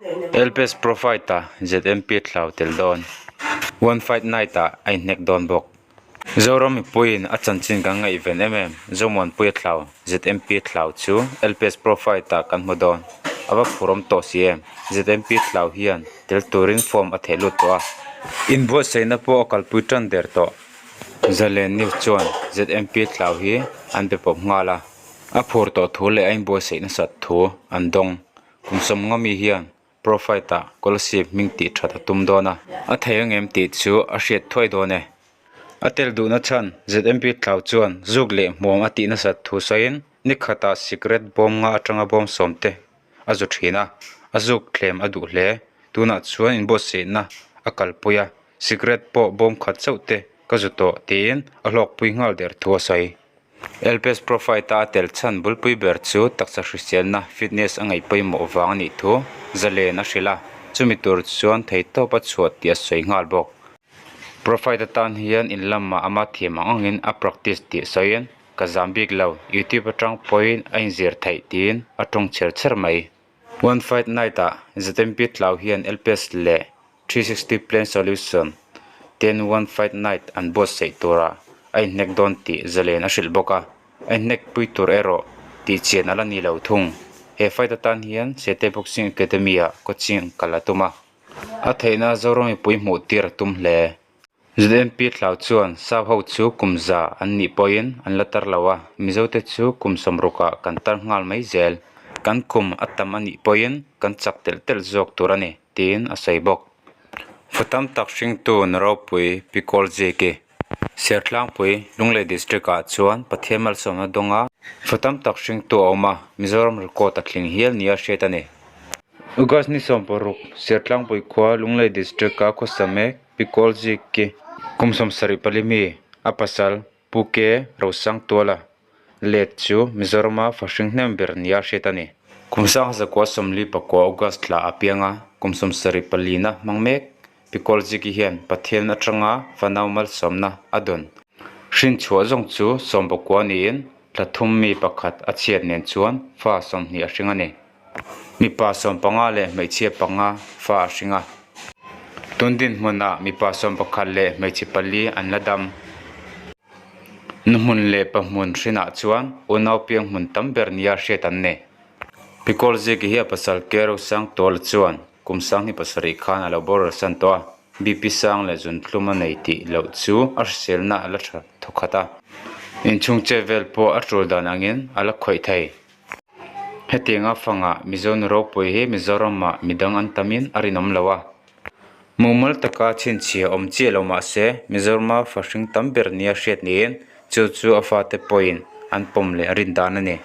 LPS Pro Fight-a ZMP thlau tel dawn. One Fight Night-ah a inhnek dawn bawk. Zoram mipuiin a chanchin kan ngaihven em em, Zomuanpuia thlau, ZMP thlau chu LPS Pro Fight-ah kan hmu dawn. A va phurawm tawh si em? ZMP thlau hian tel turin form a theh lut tawh a. Inbuatsaihna pawh a kalpui tan der tawh. Zalen News chuan ZMP thlau hi an pe pawp nghal a. A phur tawh thu leh a inbuatsaih nasat thu an dawng. Kum sawmnga mi hian Pro Fight-ah Kolasib hming tih that a tum dawn a, a thei ang em tih chu a hriat thuai dawn e. A tel duhna chhan ZMP Thlau chuan zuk leh hmuam a tih nasat thu sawiin ni khatah sikret bawm nga atanga bawm sawm te a zu thin a, a zuk thlem a duh hle. Tunah chuan inbuatsaihna a kalpui a, sikret pawh bawm khat chauh te ka zu tawh tiin a hlawkpui nghal der thu a sawi. LPS Pro Fight-a a tel chhan bulpui ber chu taksa hriselna, fitness, a ngaih pawimawh vang a nih thu Zalen a hrilh a, chumi tur chuan theihtawp a chhuah tih a sawi nghal bawk. Pro Fight atan hian in lamah ama thiam ang angin a practice tih sawiin, Ka zam bik lo, YouTube atang pawhin a inzir theih tiin a tawng chher chher mai. One Fight Night-ah ZMP Tlau hian LPS leh 360 Plan Solution ten One Fight Night an buatsaih turah a inhnek dawn tih Zalen a hrilh bawk a, a inhnek pui tur erawh tih chian a la ni lo thung. He fight atan hian Sete Boxing Academy-ah coaching kal a tum a, a theihna Zoram mipui hmuh tir a tum hle. ZMP Tlau chuan Sap ho chu kum za an nih pawhin an la tar lo a, Mizote chu kum sawmrukah kan tar nghal mai zel. Kan kum a tam a nih pawhin kan chak telh telh zawk tur a ni. tiin a sawi bawk. Fu tam tak hringtu na ropui Pi Kawlziki, Sertlangpui, Lunglei District ah chuan Pathian malsawmna dawnga fu tam tak hringtu a awm a, Mizoram record a tling hial nia hriat a ni. August ni 16, Sertlangpui khua Lunglei District a khawsa mek Pi Kawlziki kum 74 mi a pasal Pu Ke Rosangtuala let chu Mizorama fahring hnem ber nia hriat a ni. Kum sanghazakua 44 August thla a piang a, kum 74 na hmang mek Pi Kawlziki hian Pathian atanga fanau malsawmna a dawn. Hrinchhuah zawng chu 19 niin thla thum mi pakhat a chhiat nen chuan fa 20 a hring a ni. Mipa 15 leh hmeichhia panga fa a hring a. Tun dinhmunah mipa 11 leh hmeichhe pali an la dam. Nu hmun leh pa hmun hrinah chuan unau piang hmun tam ber nia hriat an ni. Pi Kawlziki hi a pasal Ke Rosang Tuala chuan kum sanghnih pasarih khan a lo boral san tawh a, BP sang leh zunthlum a nei tih loh chu a hriselna a la tha thawkhat a. Inchhung chet vel pawh a tul dan angin a la khawih thei. Hetianga fangah Mizo nu ropui hi Mizoramah midang an tamin a rinawm lo a. Mumal taka chhinchhiah awm chiah lo mah se, Mizorama fa hring tam ber nia hriat niin chu chu a fate pawhin an pawm leh rin dan a ni.